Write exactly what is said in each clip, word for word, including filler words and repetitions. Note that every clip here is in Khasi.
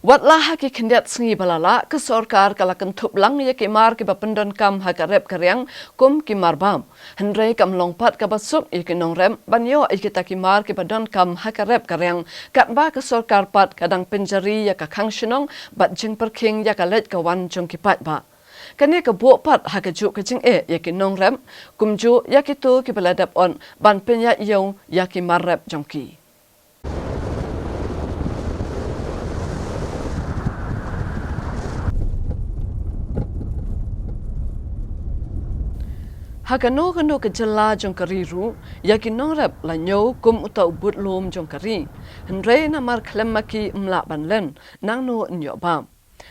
Watla ha ki khyndiat sngi ba la lah, ka sorkar ka la kynthup lang ïa ki mar kiba pyndonkam ha ka rep ka riang kum ki mar bam. Hynrei kam long pat kaba suk ïa ki nongrep ban ïoh ïa kita ki mar kiba donkam ha ka rep ka riang, katba ka sorkar pat ka dang pynjari ïa ka khang shnong bad jingpyrkhing ïa ka leit ka wan jong ki paidbah. Kane ka buh pat ha kajuh ka jingeh ïa ki nongrep, kumjuh ïa kito kiba la dep ot ban pynïaid ïew ïa ki mar rep jong ki. Ha kano kano ka jylla jong ka ri ruh, ïa ki nongrep la ñiew kum uta u budlum jong ka ri. Hynrei namar khlem ma ki ym lah ban len, nangno yn ïoh bam.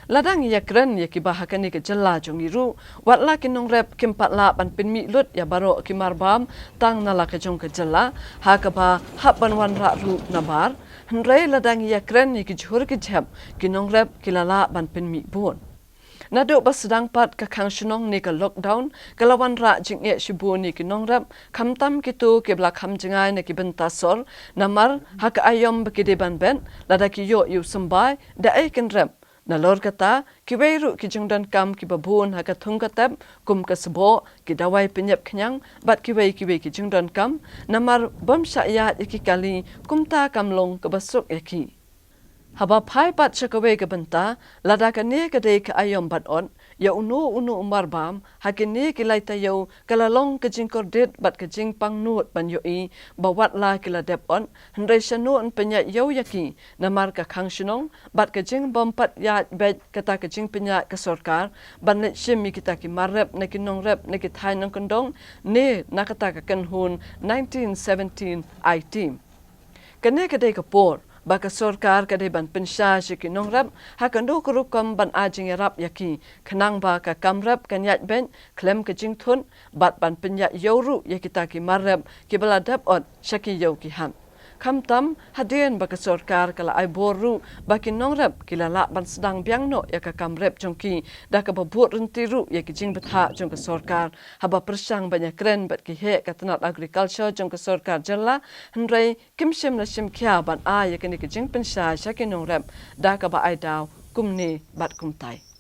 Lada ngi ïakren ïa kiba ha kane ka jylla jong ngi ruh, watla ki nongrep kim pat lah ban pynmih lut ïa baroh ki mar bam tang na la ka jong ka jylla, ha kaba hap ban wanrah ruh nabar. Hynrei lada ngi ïakren ïa ki jhur ki jhep, ki nongrep ki la lah ban pynmih bun. Naduh ba sdang pat ka khang shnong ne ka lockdown, ka la wanrah jingeh shibun ïa ki nongrep, khamtam kito kiba la kham jngai na ki bynta sor, namar ha ka aïom ba ki dei ban bet, lada ki ïoh ïa u symbai, da ei kin rep. Nalor kata, kiwei ruh ki jingdonkam kiba bun ha ka thung ka tep, kum ka sboh, ki dawai pynïap khñiang, bad kiwei kiwei ki jingdonkam, namar bym shah ïaid ïa ki kali, kumta kam long kaba suk ïa ki. Haba phai pat sha kawei ka bynta, lada kane ka dei ka aïom bat ot, ïa uno uno u mar bam, ha kine ki lai taïew, ka la long ka jingkordit bad ka jingpangnud ban ïohi, ba watla ki la dep ot, hynrei shano yn pynïaid ïew ïa ki, namar ka khang shnong, bad ka jingbym pat ïaid beit kata ka jingpynïaid ka sorkar, ban leit shim ïa kita ki mar rep na ki nongrep na ki thaiñ nongkyndong, ne na kata ka kynhun nineteen seventeen I team. Kane ka dei ka por, ba ka sorkar ka dei ban pynshai sha ki nongrep, ha kano ka rukom ban ai jingïarap ïa ki, khnang ba ka kam rep kan ïaid beit, khlem ka jingthut, bad ban pynïaid ïew ruh ïa kita ki mar rep, kiba la dep ot, sha ki ïew ki hat. Khamtam, hadien ba ka sorkar ka la ai bor ruh, ba ki nongrep ki la lah ban sdang biang noh ïa ka kam rep jong ki, da kaba bud ryntih ruh ïa ki jingbthah jong ka sorkar, haba pyrshang ban ïakren bad ki heh ka tnat agriculture jong ka sorkar jylla, hynrei kim shym la shim khia ban ai ïa kane ka jingpynshai sha ki nongrep, da kaba ai daw kumne bad kumtai.